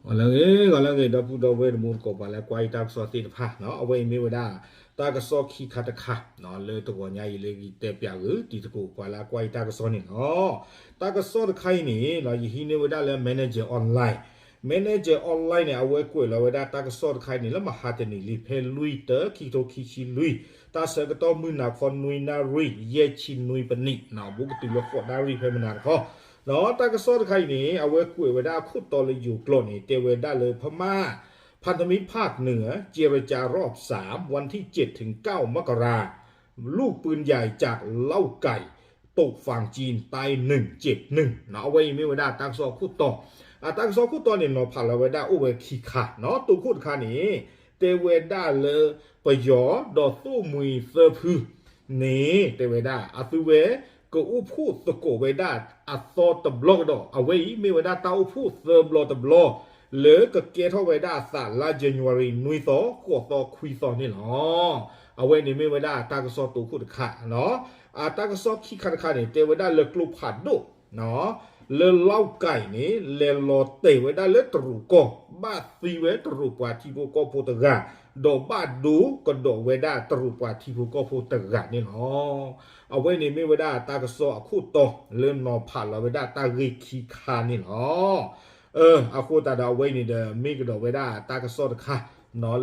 ဂီၤလၢအဂ့ၤ ဂီၤလၢအဂ့ၤ ဒီပုၢ်ဒီဝဲၢ်တံၤသကိး ပှၤလၢကွၢ်ယတၢ်ကစီၣ်သ့ၣ်တဖၣ်, အဝဲအံၤမ့ၢ်ဝဲဒၣ် တၢ်ကစီၣ်ခံခါတခါ လၢတဂီၤညါအံၤလၢဂံၢ်တဲပၠးဂုာ်တံၤသကိး ပှၤလၢကွၢ်ယတၢ်ကစီၣ်န့ၣ်လီၤ. တၢ်ကစီၣ်တခါအံၤန့ၣ် ယဟံးန့ၢ်ဝဲဒၣ်လၢ Manager Online, Manager Online န့ၣ် အဝဲကွဲးလီၤဝဲဒၣ်တၢ်ကစီၣ်တခါအံၤန့ၣ် လၢမဟါတနံၤလံ ဖဲလွံၢ်တၢ ခံကထိခံဆံလွံၢ်, တၢ်ဆၢကတီၢ်မုၢ်နၤခီနွံနၣ်ရံၣ် ယဲၢ်ဆံနွံပနံး, ဘူးကတုၤလၢဃိးနၣ်ရံၣ်ဖဲမနၤတခီ, တၢ်ကစီၣ်တခါအံၤန့ၣ် အဝဲကွဲးဝဲဒၣ်ခိၣ်တီလၢယိၤကျိာ်န့ၣ် တဲဝဲဒၣ်လၢ พม่า พันธมิตรภาคเหนือ เจรจารอบสาม วันที่เจ็ดถึงเก้ามกรา ลูกปืนใหญ่จากเล้าไก่ตกฝังจีนตายหนึ่งเจ็บหนึ่ง အဝဲအံၤမ့ၢ်ဝဲဒၣ်တၢ်ကစီၣ်ခိၣ်တီ, အတၢ်ကစီၣ်ခိၣ်တီန့ၣ် နီၤဖးလီၤဝဲဒၣ်အိၣ်ဝဲခံခါ, တိခိၣ်တခါန့ၣ် တဲဝဲဒၣ်လၢ ပယီၤဒီးသိၣ်မှံၤသၢဖုန့ၣ် တဲဝဲဒၣ် အသုဝဲ ကအိၣ်ဖှိၣ်သကိးဝဲဒၣ်အသီတဘျီကဒီး, အဝဲအံၤမ့ၢ်ဝဲဒၣ်တၢ်အိၣ်ဖှိၣ်သၢဘျီတဘျီ လၢကကဲထီၣ်ဝဲဒၣ်အသးလါ January နွံသီ ဃိးသီ ခွံသီန့ၣ်လီၤ. အဝဲန့ၣ်မ့ၢ်ဝဲဒၣ်တၢ်ကစီၣ်တိခိၣ်တခါ, အတၢ်ကစီၣ်ခံခါတခါန့ၣ် တဲဝဲဒၣ်လၢကျိဖးဒိၣ် လၢလီၢ်ကၢ်န့ၣ် လဲၤလီၤတဲာ်ဝဲဒၣ်လၢတရူးကီၢ် ဘၣ်သံဝဲတရူးပှၤထံဖိကီၢ်ဖိတဂၤ, ဒီးဘၣ်ဒိကဒီးဝဲဒၣ်တရူးပှၤထံဖိကီၢ်ဖိတဂၤန့ၣ်လီၤ. အဝဲန့ၣ်မ့ၢ်ဝဲဒၣ်တၢ်ကစီၣ်အခိၣ်တီ လၢနီၤဖးလီၤဝဲဒၣ်တၢ်ဂ့ၢ်ခံခါန့ၣ်လီၤ. အဃိသတးဒီးအဝဲအံၤန့ၣ်ဒီး မ့ၢ်ကဒီးဝဲဒၣ်တၢ်ကစီၣ်တခါ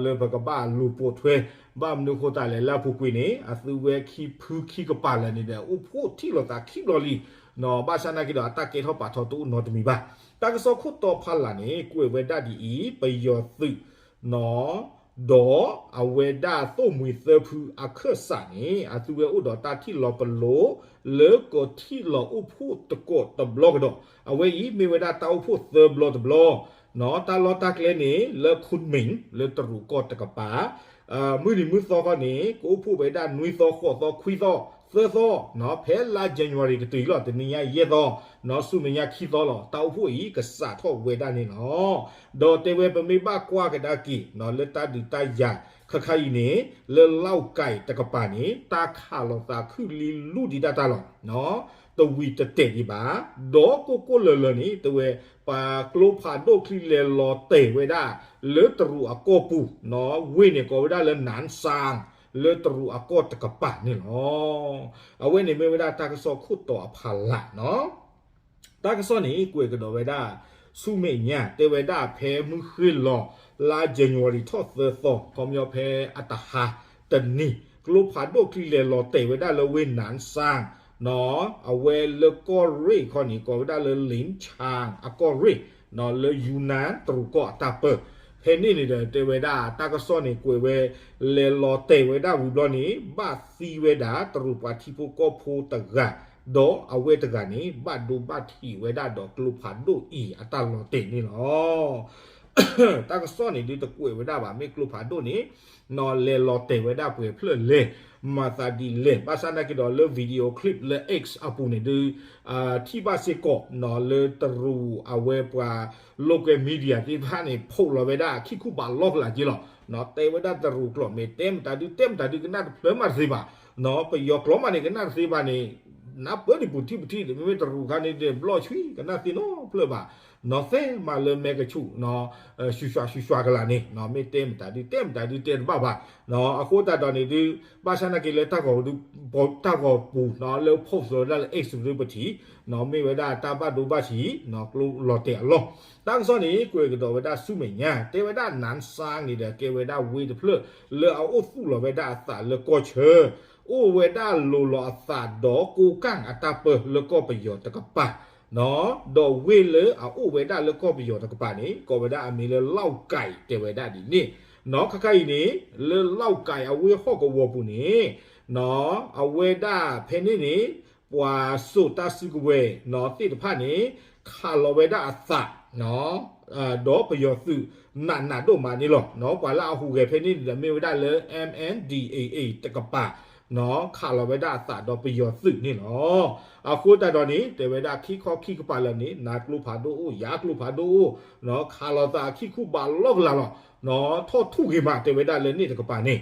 လၢပကဘၣ်လူၤပိာ်ထွဲ, ဘၣ်မနုၤအဃိသတးလဲၣ် လၢအပူၤကွံာ်န့ၣ် အသုဝဲခံဖုခံကပၤလၢာ်န့ၣ်ဒီး အိၣ်ဖှိၣ်ထံၣ်လိာ်သးခံဘျီလံ, ဘၣ်ဆၣ်နာ်က့ဒီး အတၢ်ကဲထီၣ်ပာ်ထီၣ်တအိၣ်နီတမံၤဘၣ်. တၢ်ကစီၣ်ခိၣ်တီဖးလၢ်န့ၣ် ကွဲးဝဲဒၣ်ဒ်အံၤ, ပယီၤသုး ဒီးအဝဲဒၣ်သိၣ်မှံၤသၢဖုအခၢၣ်စးန့ၣ် အသုဝဲအိၣ်ဒီးတၢ်ထံၣ်လီၤပလိာ် လၢကထံၣ်လီၤအိၣ်ဖှိၣ်သကိးတဘျီကဒီး, အဝဲအံၤမ့ၢ်ဝဲဒၣ်တၢ်အိၣ်ဖှိၣ်သၢဘျီတဘျီ, တၢ်လီၢ်တၢ်ကျဲန့ၣ် လၢ Kunming လၢတရူးကီၢ်တကပၤ, မုၢ်နံၤမုၢ်သီခီန့ၣ် ကအိၣ်ဖှိၣ်ဝဲဒၣ်နွံသီ ဃိးသီ ခွံသီ သၢသီ, ဖဲလါ January ကတုၤအံၤလီၤ တနံၤညါယဲၢ်သီ, ဆူမဲာ်ညါခံသီလီၤ တၢ်အိၣ်ဖှိၣ်အံၤကစးထီၣ်ဝဲဒၣ်န့ၣ်လီၤ. ဒီးတဲဝဲပမ့ၢ်ဘၣ်ကွၢ်ကဒါက့ၤ လၢတၢ်ဒုးတၢ်ယၤ ခါခါအံၤန့ၣ် လၢလီၢ်ကၢ်တကပၤန့ၣ် တၢ်ခးလိာ်သးခုၣ်လံလူၢ်ဒံးဒၣ်တၢ်လီၤ. တဝံၤတတဲာ်ဒံးဘၣ်, ဒီးကိၢ်ကိၢ်လၢၤလၢၤန့ၣ် တဲဝဲ ပှၤကျိဖးဒိၣ်ချံလဲၤလီၤတဲာ်ဝဲဒၣ် လၢတရူးအကီၢ်ပူၤ, ဝ့ၢ်န့ၣ်ကိးဝဲဒၣ်လၢ Nansang လၢတရူးအကီၢ်တကပၤန့ၣ်လီၤ. အဝဲန့ၣ်မ့ၢ်ဝဲဒၣ်တၢ်ကစီၣ်ခိၣ်တီအဖးလၢ်နီၤ. တၢ်ကစီၣ်န့ၣ် ကွဲးကဒီးဝဲဒၣ် ဆူမဲာ်ညါ တဲဝဲဒၣ်ဖဲမုၢ်ဃ့ၢ်လီၤ လါ January ထီၣ်သၢသီ ခီပညီဖဲအတဟါတနံၤ ကျိဖးဒိၣ်ချံလဲၤလီၤတဲာ်ဝဲဒၣ်လၢဝ့ၢ် Nansang အဝဲလၢကီၢ်ရ့ၣ်ခီန့ၣ် ကိးဝဲဒၣ်လၢ Lincang အကီၢ်ရ့ၣ် လၢ Yunnan တရူးကီၢ်အတၢ်ပၢ, ဖဲန့ၣ်န့ၣ်ဒီး တဲဝဲဒၣ်တၢ်ကစီၣ်န့ၣ် ကွဲးဝဲ လဲၤလီၤတဲာ်ဝဲဒၣ်ဝံၤဘျီန့ၣ် ဘၣ်သံဝဲဒၣ်တရူးပှၤထံဖိကီၢ်ဖိတဂၤ, ဒီးအဝဲတဂၤန့ၣ် ဘၣ်ဒိဘၣ်ထံးဝဲဒၣ်ဒီးကျိဖးဒိၣ်အံၤအတၢ်လီၤတဲာ်န့ၣ်လီၤ. တၢ်ကစီၣ်န့ၣ်ဒုးတကွဲးဝဲဒၣ်ဘၣ် မ့ၢ်ကျိဖးဒိၣ်န့ၣ် လဲၤလီၤတဲာ်ဝဲဒၣ်ပှဲၤဖျၢၣ်လဲၣ်, မၤသးဒ်လဲၣ်, ဘၣ်ဆၣ်နာ်က့ဒီးလၢ video clip လၢ X အပူၤန့ၣ်ဒုး ထံၣ်ဘၣ်စ့ၢ်ကီး လၢတရူးအဝဲပှၤ local media သ့ၣ်တဖၣ်န့ၣ် ဖိးလီၤဝဲဒၣ်ခံခူဘးလီၢ်ကလာ်က့လီၤ. တဲဝဲဒၣ်တရူးကျိာ်မ့ၢ်တဲမတၤဒုး တဲမတၤဒုးကနၣ်တဖျၢၣ်မးတသ့ဘၣ်, ပယီၤကျိာ်မးန့ၣ် ကနၣ်တသ့ဘၣ်န့ၣ် နၢ်ပၢၢ်ဒံးပူၤထံၣ်ပူၤထံၣ် မ့မ့ၢ်တရူးခါန့ၣ် ဘျီၣ်ဆှံကနၣ်သ့နီတဖျၢၣ်ဘၣ်, နီၢ်သဲမးလၢမဲကဆူၣ် ရှူးရှွးရှူးရှွးကလာ်န့ၣ် မ့ၢ်တဲမတၤဒုး တဲမတၤဒုးတဲတဘၣ်ဘၣ်, အဃိသတးဒီးန့ၣ်ဒုး ဘၣ်ဆၣ်နာ်က့လၢ တၢ်ဂီၤပူၤ လၢ post လီၤဝဲဒၣ်လၢ X ပူၤပထံၣ် မ့ၢ်ဝဲဒၣ်တၢ်ဘၣ်ဒိဘၣ်ထံး ကျိလီၤတဲာ်အလီၢ်, တၢ်ကစီၣ်န့ၣ် ကွဲးကဒီးဝဲဒၣ်ဆူမဲာ်ညါ တဲဝဲဒၣ် Nansang န့ၣ်ဒီး ကဲဝဲဒၣ်ဝ့ၢ်တဖျၢၣ် လၢအအိၣ်သူၣ်လီၤဝဲဒၣ်အသးလၢကီၢ်ဆၢ အိၣ်ဝဲဒၣ်လိၤလီၤအသးဒီးကိးကၣ်အတၢ်ပၢလၢကီၢ်ပယီၤတကပၤ, ဒီးဝ့ၢ်လၢအအိၣ်ဝဲဒၣ်လၢကီၢ်ပယီၤတကပၤန့ၣ် ကိးဝဲဒၣ်အမံၤလၢ လီၣ်ကၢ် တဲဝဲဒၣ်ဒ်န့ၣ်, နီၢ်ခါခါအံၤန့ၣ် လၢလီၣ်ကၢ်အဝ့ၢ်ဟီၣ်ကဝီၤပူၤန့ၣ် အဝဲဒၣ်ဖဲန့ၣ်န့ၣ် ပှၤစိာ်တၢ်စုကဝဲၤသ့ၣ်တဖၣ်န့ၣ် ခးလီၤဝဲဒၣ်အသး ဒီးပယီၤသုးနးနးဒိၣ်မးန့ၣ်လီၤ. ပှၤလၢအဟူးဂဲၤဖဲန့ၣ်န့ၣ်ဒီး မ့ၢ်ဝဲဒၣ်လၢ M N D A A တကပၤ ခးလီၤဝဲဒၣ်အသးဒီးပယီၤသုးန့ၣ်လီၤ. အဃိသတးဒီးန့ၣ် တဲဝဲဒၣ်ခံခီခံကပၤလၢာ်န့ၣ် နၤကျိဖးဒိၣ်အိၣ် ယၤကျိဖးဒိၣ်အိၣ် ခးလီၤသးအခံခူဘးလီၢ်ကလာ်လီၤ. ထီၣ်ထူၣ်ဂ့ၤမး တဲဝဲဒၣ်လၢန့ၣ်တကပၤန့ၣ်,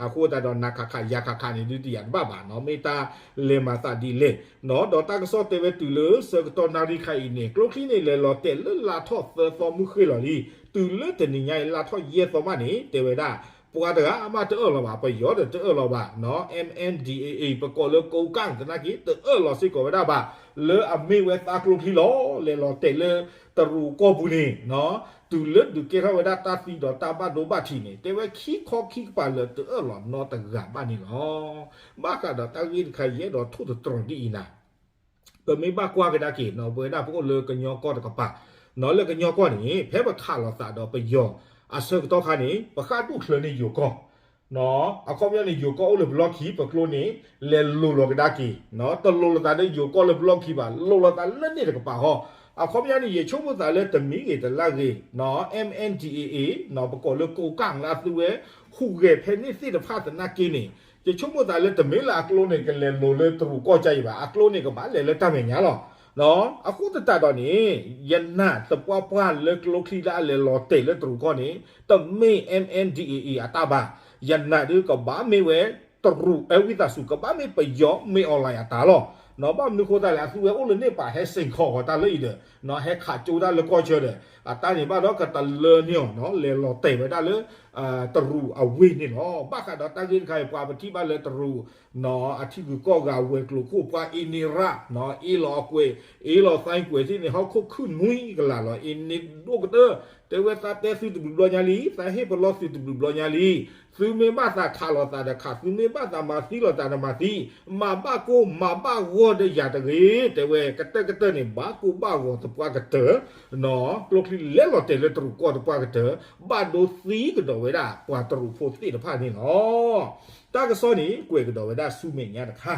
အဃိသတးဒီး နၤခးခး ယၤခးခးန့ၣ် ဒုးတယၤတဘၣ်ဘၣ်နီၤ, မ့ၢ်တၢ်လဲၤမၤသးဒ်လဲၣ်နီၤ, ဒီးတၢ်ကစီၣ်တဲဝဲတုၤလၢဆၢကတီၢ်နၣ်ရံၣ်ခါအံၤန့ၣ် ကျိချံန့ၣ် လဲၤလီၤတဲာ်လၢလါထီၣ်သၢသီမုၢ်ဃ့ၢ်လီၤလံ, တုၤလၢတနံၤညါအံၤ လါထီၣ်ယဲၢ်သီမးန့ၣ် တဲဝဲဒၣ် ပှၤတဂၤမးတအၢၣ်လီၤဘၣ်, ပယီၤဒီးတအၢၣ်လီၤဘၣ်နီၤ, M N D A A ပကိးလၢကိးကၣ်သနာ်က့ တအၢၣ်လီၤစ့ၢ်ကီးဝဲဒၣ်ဘၣ် လၢအမ့ၢ်ဝဲသးကျိချံလီၤ, လဲၤလီၤတဲာ်လၢတရူးကီၢ်ပူၤန့ၣ်နီၤ, တုၤလၢဒုးကဲထီၣ်ဝဲဒၣ်တၢ်သံဒီးတၢ်ဘၣ်ဒိဘၣ်ထံးန့ၣ် တဲဝဲခံခီခံကပၤလၢတအၢၣ်လီၤနီတဂၤဘၣ်န့ၣ်လီၤ. ဘၣ်ဃးဒီးတၢ်ဂ့ၢ်တခါယအဲၣ်ဒိးထိၣ်သတြီၤဒ်အံၤနၤ ပမ့ၢ်ဘၣ်ကွၢ်ကဒါက့ၤနီၤ, ပဝဲဒၣ်ပအိၣ်လၢကညီကီၢ်တကပၤနီၤ, လၢကညီကီၢ်န့ၣ် ဖဲပခးလိာ်သးဒီးပယီၤအဆၢကတီၢ်ခါန့ၣ် ပဃၣ်ဒူၣ်ချၢန့ၢ်ယိၤကီၢ်နီၤ, အခီပညီန့ၣ် ယိၤကီၢ်အိၣ်လၢပလီၢ်ခံ ပကျိန့ၣ် လဲၤလိၤလီၤကဒါက့ၤနီၤ, တလိၤလိာ်သးလၢယိၤကီၢ်လၢပလီၢ်ခံဘၣ်, လိၤလိာ်သးလၢန့ၣ်တကပၤဃီ. အခီပညီန့ၣ် ယဆိကမိၣ်သးလၢတမံၤဂ့ၤတလါဂ့ၤနီၤ, M N D A A နီၤ, ပကိးလၢကိးကၣ်လၢအသုဝဲ ဟူးဂဲၤဖဲန့ၣ်သ့ၣ်တဖၣ်သနာ်က့န့ၣ် ယဆိကမိၣ်သးလၢတမ့ၢ်လၢအကျိန့ၣ် ကလဲၤလိၤလၢတရူးကီၢ်ကါအံၤဘၣ်, အကျိန့ၣ် ကဘၣ်လဲၤလၢတၢ်မဲာ်ညါလီၤ. အဃိသတးဒီးန့ၣ် ယနာ်သပှၢ်ပှၢ်လၢကျိချံလၢအလဲၤလီၤတဲာ်လၢတရူးကီၢ်န့ၣ် တမ့ၢ် M N D A A အတၢ်ဘၣ်, ယနာ်ဒုးကဘၣ်မ့ၢ်ဝဲ တရူး အဲ ဝံသးစူၤ ကဘၣ်မ့ၢ်ပယီၤ မ့ၢ် online အတၢ်လီၤ. ဘၣ်မနုၤဃိသတးလဲၣ်, အသုဝဲအိၣ်လၢန့ၣ်ပာ်ဟဲစ့ၢ်ကီးအီၤတၢ်လၢအံၤဒီး ဟဲခးကၠိတၢ်လၢကီၢ်ဆၢဒီး အတၢ်န့ၣ်ဘၣ်ဒီးကတလၢန့ၢ်အီၤနီၤ, လဲၤလီၤတဲာ်ဝဲဒၣ်လၢ တရူးအဝ့ၢ်န့ၣ်လီၤ. ဘၣ်ဃးဒီးတၢ်ဂ့ၢ်တခါအံၤ ပှၤပထံၣ်ဘၣ်လၢတရူးနီၤ, အထံဂုၤကီၢ်ဂၤဝဲၤကျိၤခိၣ် ပှၤအ့န့ရၣ်နီၤ, အ့လီၤအကွဲး အ့လီၤသဲကွဲးသ့ၣ်န့ၣ် ဟီၣ်ခိၣ်ခုၣ်နွံကလးလီၤ, အ့န့ဒိၣ်ကတၢၢ်, တဲဝဲသးတဲသုတဘျုးဘျီညါလံ, သးဟ့ၣ်ပလီၢ်သုတဘျုးဘျီညါလံ, သုမ့ၢ်ဘၣ်သးခးလိာ်သးဒီးခး, သုမ့ၢ်ဘၣ်သးမၤသံလိာ်သးဒီးမၤသံ, မၤဘၣ်ကိၢ်မၤဘၣ်ဂီၤဒီးယၤတဂ့ၤ, တဲဝဲကတၢၢ်ကတၢၢ်န့ၣ် ဘၣ်ကိၢ်ဘၣ်ဂီၤသပှၢ်ကတၢၢ် နီၤ, ကျိချံလဲၤလီၤတဲာ်လၢတရူးကီၢ်သပှၢ်ကတၢၢ်, ဘၣ်ဒိသံကဒီးဝဲဒၣ်ပှၤတရူးဖိသ့ၣ်တဖၣ်န့ၣ်လီၤ. တၢ်ကစီၣ်န့ၣ် ကွဲးကဒီးဝဲဒၣ်ဆူမဲာ်ညါတခါ,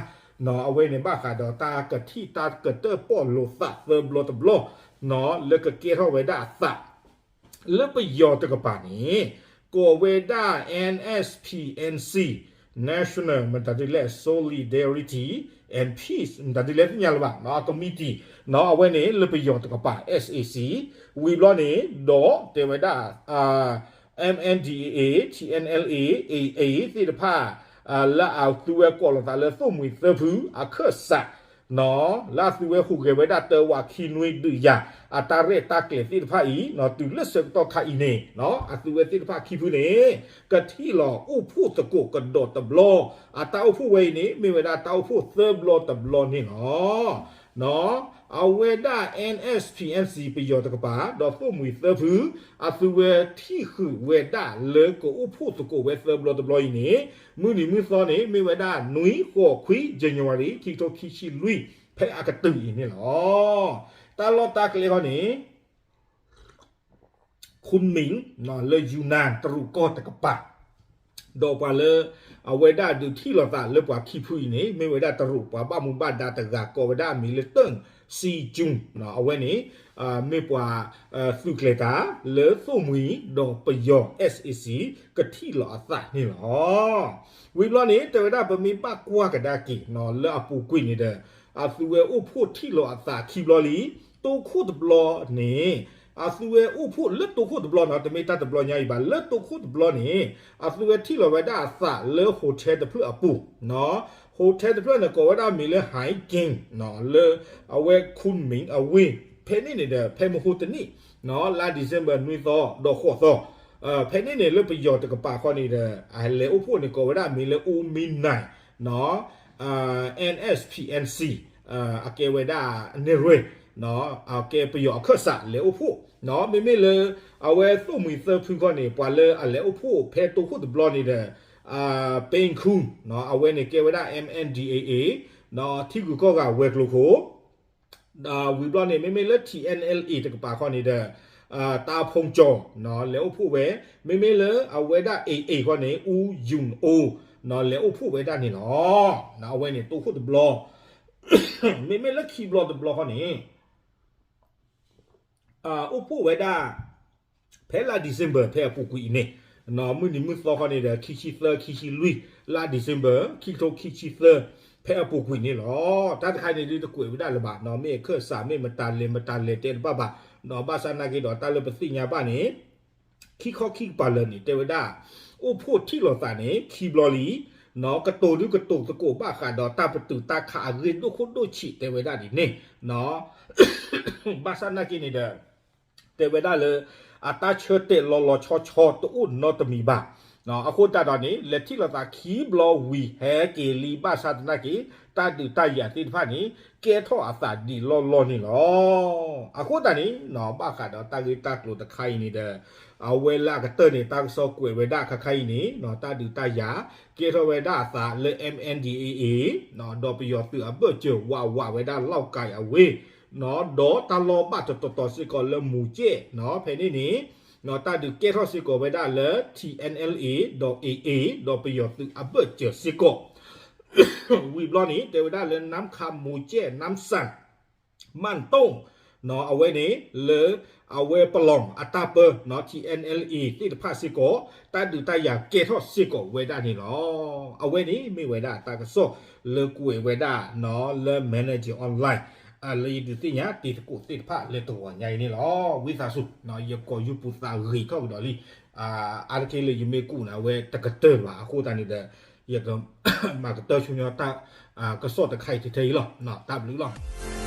နီၤ, အဝဲန့ၣ်ဘၣ်ဃးဒီးတၢ်ကထံၣ်တၢ်ကတၢၢ်ပီၣ်လိာ်သးသၢဘျီတဘျီ, နီၤ, လၢကကဲထီၣ်ဝဲဒၣ်အသး လၢပယီၤတကပၤန့ၣ် ကိးဝဲဒၣ် N S P N C, National မတၤဒ်လဲၣ် Solidarity and Peace မတၤဒ်လဲၣ်သ့ၣ်ညါလၢၤဘၣ်, နီၤ, အကမံးတံာ်, နီၤ, အဝဲန့ၣ်လၢပယီၤတကပၤ S A C, ဝံၤဘျီန့ၣ် ဒီးတဲဝဲဒၣ် M N D A A, T N L A, A A သ့ၣ်တဖၣ် လၢအသုဝဲကိးလိာ်သးလၢသိၣ်မှံၤသၢဖုအခၢၣ်စး နီၤ, လၢအသုဝဲဟူးဂဲၤဝဲဒၣ်တၢဝးခံနွံဒုးယၤ အတၢ်ရဲၣ်တၢ်ကျဲၤသ့ၣ်တဖၣ်အံၤ, နီၤ, တုၤလၢဆၢကတီၢ်ခါအံၤန့ၣ်, နီၤ, အသုဝဲသ့ၣ်တဖၣ်ခံဖုန့ၣ် ကထံၣ်လီၤအိၣ်ဖှိၣ်သကိးကဒီးတဘျီ, အတၢ်အိၣ်ဖှိၣ်ဝဲအံၤန့ၣ် မ့ၢ်ဝဲဒၣ်တၢ်အိၣ်ဖှိၣ်သၢဘျီတဘျီန့ၣ်လီၤ. နီၤ, အဝဲဒၣ် N S P N C ပယီၤတကပၤ ဒီးသိၣ်မှံၤသၢဖု အသုဝဲထံၣ်ဃုာ်ဝဲဒၣ်လၢကအိၣ်ဖှိၣ်သကိးဝဲသၢဘျီတဘျီအံၤန့ၣ်, မုၢ်နံၤမုၢ်သီန့ၣ် မ့ၢ်ဝဲဒၣ်နွံဃိးခွံ January ခံကထိခံဆံလွံၢ် ဖဲအကတၢၢ်အံၤန့ၣ်လီၤ. တၢ်လီၢ်တၢ်ကျဲဃီန့ၣ် Kunming လၢယူနၢၣ်တရူးကီၢ်တကပၤ, ဒီးပှၤလၢ အဝဲဒၣ်ဒုးထံၣ်လိာ်သးလၢပှၤခံဖုအံၤန့ၣ် မ့ၢ်ဝဲဒၣ်တရူးပှၤဘၣ်မူဘၣ်ဒါတဂၤကိးဝဲဒၣ်အမံၤလၢ တၢၣ်စံကၠူၣ်, အဝဲန့ၣ် မ့ၢ်ပှၤ သုးကျဲၤတၢ်လၢသိၣ်မှံၤဒီးပယီၤ S A C ကထံၣ်လီၤအသးန့ၣ်လီၤ. ဝံၤဘျီန့ၣ် တဲဝဲဒၣ်ပမ့ၢ်ဘၣ်ကွၢ်ကဒါက့ၤ လၢအပူၤကွံာ်န့ၣ်ဒီး အသုဝဲအိၣ်ဖှိၣ်ထံၣ်လီၤအသးခံဘျီလံ, တိခိၣ်တဘျီန့ၣ် အသုဝဲအိၣ်ဖှိၣ်လၢတိခိၣ်တဘျီနီၤ, တမ့ၢ်တၢ်တဘျီညါအံၤဘၣ်, လၢတိခိၣ်တဘျီန့ၣ် အသုဝဲထံၣ်လီၤဝဲဒၣ်အသးလၢ hotel တဖျၢၣ်အပူၤ, hotel တဖျၢၣ်န့ၣ် ကိးဝဲဒၣ်မံၤလၢ High King လၢအဝဲ Kunming အဝ့ၢ်, ဖဲန့ၣ်န့ၣ်ဒီး ဖဲမဟိတနံၣ် လါ December နွံသီဒီးဃိးသီ, ဖဲန့ၣ်န့ၣ် လၢပယီၤတကပၤဃီန့ၣ်ဒီး အလဲၤအိၣ်ဖှိၣ်န့ၣ် ကိးဝဲဒၣ်မံၤလၢ အူမံနၢၤ N S P N C အကဲဝဲဒၣ်နဲၣ်ရွဲၣ် အကဲပယီၤအခၢၣ်စးလဲၤအိၣ်ဖှိၣ်, မ့မ့ၢ်လၢ အဝဲသိၣ်မှံၤသၢဖုခီန့ၣ် ပှၤလၢအလဲၤအိၣ်ဖှိၣ်ဖဲတိခိၣ်တဘျီန့ၣ်ဒီး ပ့ခူ အဝဲန့ၣ်ကဲဝဲဒၣ် M N D A A ထံဂုၤကီၢ်ဂၤဝဲၤကျိၤခိၣ် ဝံၤဘျီန့ၣ် မ့မ့ၢ်လၢ T N L A တကပၤခီန့ၣ်ဒီး တၢ်ဖီကၠီၤ လဲၤအိၣ်ဖှိၣ်ဝဲ, မ့မ့ၢ်လၢအဝဲဒၣ် A A ခီန့ၣ် အူယူၣ်အိ လဲၤအိၣ်ဖှိၣ်ဝဲဒၣ်န့ၣ်လီၤ. အဝဲန့ၣ်တိခိၣ်တဘျီ, မ့မ့ၢ်လၢခံဘျီတဘျီခီန့ၣ် အိၣ်ဖှိၣ်ဝဲဒၣ် ဖဲလါ December ဖဲအပူၤကွံာ်အံၤန့ၣ်, မုၢ်နံၤမုၢ်သီခီန့ၣ်ဒီး ခံဆံသၢ ခံဆံလွံၢ် လါ December ခံကထိခံဆံသၢ ဖဲအပူၤကွံာ်န့ၣ်လီၤ. တၢ်တခါန့ၣ်ဒုးတကွဲးဝဲဒၣ်လၢၤဘၣ်, မ့ၢ်အခၢၣ်စး မ့ၢ်မတၤလဲၣ် မတၤလဲၣ်တဲတဘၣ်ဘၣ်, ဘၣ်ဆၣ်နာ်က့ဒီးတၢ်လၢပသ့ၣ်ညါဘၣ်န့ၣ် ခံခီခံကပၤလၢာ်န့ၣ် တဲဝဲဒၣ် အိၣ်ဖှိၣ်ထံၣ်လိာ်သးန့ၣ် ခံဘျီလံ, ကတိၤဒုကတိၤသကိးဘၣ်ဃးဒီးတၢ်ပတုာ်တၢ်ခးအဂ့ၢ်ဒိၣ်ခိၣ်ဒိၣ်ဆံး တဲဝဲဒၣ်ဒ်န့ၣ် ဘၣ်ဆၣ်နာ်က့န့ၣ်ဒီး တဲဝဲဒၣ်လၢ အတၢ်ဆၢတဲာ်လီၤလီၤဆီဆီတအိၣ်နီတမံၤဘၣ်. အဃိသတးဒီးန့ၣ် လဲၤထံၣ်လိာ်သးခံဘျီဝံၤဟဲက့ၤလံ ဘၣ်ဆၣ်သနာ်က့ တၢ်ဒုးတၢ်ယၤသ့ၣ်တဖၣ်န့ၣ် ကဲထီၣ်အသးဒံးလီၢ်လီၢ်န့ၣ်လီၤ. အဃိသတးန့ၣ် ဘၣ်ဃးဒီးတၢ်ဂ့ၢ်တၢ်ကျိၤတခါအံၤန့ၣ်ဒီး အဝဲလၢအကတၢၢ်န့ၣ် တၢ်ကစီၣ်ကွဲးဝဲဒၣ်ခါခါအံၤန့ၣ် တၢ်ဒုးတၢ်ယၤ ကဲထီၣ်ဝဲဒၣ်အသးလၢ M N D A A ဒီးပယီၤသုးအဘၢၣ်စၢၤ ဝးဝးဝဲဒၣ် လီၢ်ကၤအဝ့ၢ် ဒီးတၢ်လီၢ်ဘၣ်တတီၤတီၤစ့ၢ်ကီးလၢမူၤကဲၣ် ဖဲန့ၣ်န့ၣ် တၢ်ဒုးကဲထီၣ်စ့ၢ်ကီးဝဲဒၣ်လၢ T N L A ဒီး A A ဒီးပယီၤသုးအဘၢၣ်စၢၤစ့ၢ်ကီး ဝံၤဘျီန့ၣ် တဲဝဲဒၣ်လၢ နမ်းခမ်း မူၤကဲၣ် နမ်းစၢၣ် မၢၣ်တိၣ် အဝဲန့ၣ် လၢအဝဲပလီၢ်အတၢ်ပၢ T N L A သ့ၣ်တဖၣ်စ့ၢ်ကီး တၢ်ဒုးတၢ်ယၤကဲထီၣ်စ့ၢ်ကီးဝဲဒၣ်န့ၣ်လီၤ. အဝဲန့ၣ်မ့ၢ်ဝဲဒၣ်တၢ်ကစီၣ်လၢကွဲးဝဲဒၣ် လၢ Manager Online လၢယဒုးသ့ၣ်ညါတ့ၢ်သကိးသ့ၣ်တဖၣ်လၢတဂီၤညါအံၤန့ၣ်လီၤ. ဝံသးစူၤ ယကိးယူၤပူၤသးဂ့ၤထီၣ်ကဒီးလံ အါတက့ၢ်လၢယမ့ၢ်ကူၣ်န့ၣ် အဝဲတကတၢၢ်ဘၣ် အဃိသတးန့ၣ်ဒီး ယကမၤကတၢၢ်ဆူညါတၢ်ကစီၣ်တခါအံၤထဲအံၤလီၤ. တၢ်ဘျုးလီၤ.